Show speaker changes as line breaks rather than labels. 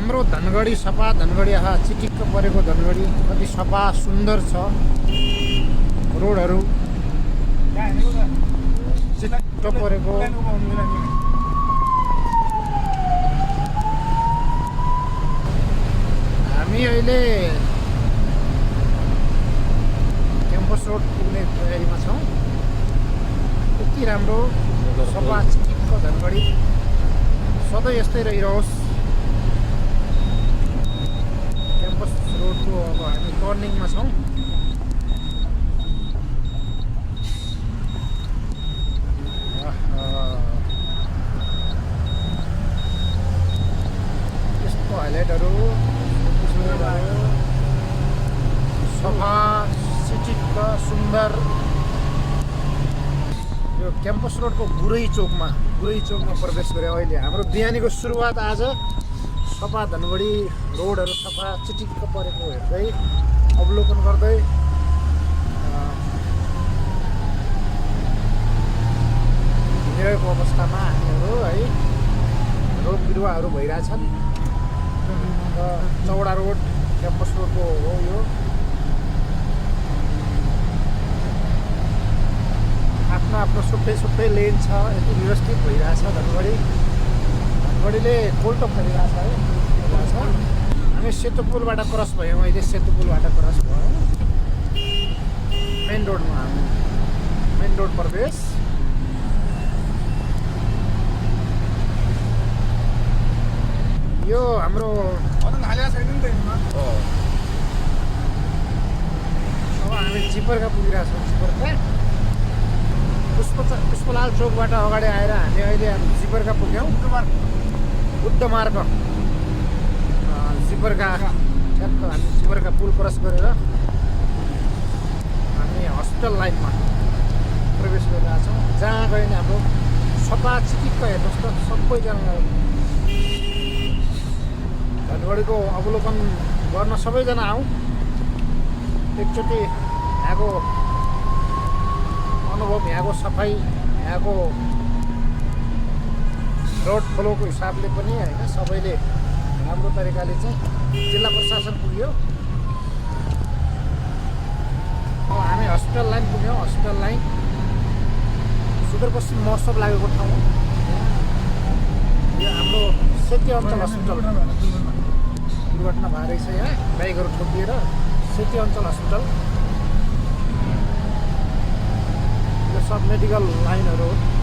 हाम्रो धनगढी सफा धनगढी चिटिक्क परेको धनगढी कति सफा सुन्दर छ रोडहरू चिट्ट परेको हामी अहिले क्याम्पस रोड पुग्ने तयारीमा छौँ यति राम्रो सफा चिटिक्क धनगढी सधैँ यस्तै रहिरहोस् क्याम्पस रोडको अब हामी टर्निङमा छौँ यस्तो हाइलाइटहरू सफा चिटिक्क सुन्दर यो क्याम्पस रोडको गुरै चोकमा प्रवेश गरे अहिले हाम्रो बिहानीको सुरुवात आज सफा धनगढी रोडहरू सफा चिटिक्क परेको हेर्दै अवलोकन गर्दै हिँडिरहेको अवस्थामा हामीहरू है रोग बिरुवाहरू भइरहेछन् र चौडा रोड क्याम्पस रोडको हो यो आफ्नो छुट्टै लेन छ यति व्यवस्थित भइरहेछ धनगढीले कोल्टो फरिरहेछ है हामी सेतु पुलबाट क्रस भयौँ अहिले सेतु पुलबाट क्रस भयो मेन रोडमा हामी मेन रोड प्रवेश यो हाम्रो अब हामी जिपरका पुगिरहेछौँ जिपरका पुष्पलाल चोकबाट अगाडि आएर हामी अहिले जिपरका पुग्यौँ बुद्ध मार्ग जिपरका ठ्याक्क हामी जिपरका पुल क्रस गरेर हामी हस्पिटल लाइनमा प्रवेश गरिरहेछौँ जहाँ गयो भने हाम्रो सफा चिटिक्क हेर्नुहोस् त सबैजना धनगढीको अवलोकन गर्न सबैजना आउँ एकचोटि यहाँको अनुभव यहाँको सफाइ यहाँको रोड फ्लोको हिसाबले पनि होइन सबैले राम्रो तरिकाले चाहिँ जिल्ला प्रशासन पुग्यो हामी हस्पिटल लाइन पुग्यौँ हस्पिटल लाइन सुदूरपश्चिम महोत्सव लागेको ठाउँ हो यो हाम्रो सेती अञ्चल हस्पिटल दुर्घटना भएको रहेछ यहाँ बाइकहरू ठोकिएर सेती अञ्चल हस्पिटल यो सब मेडिकल लाइनहरू हो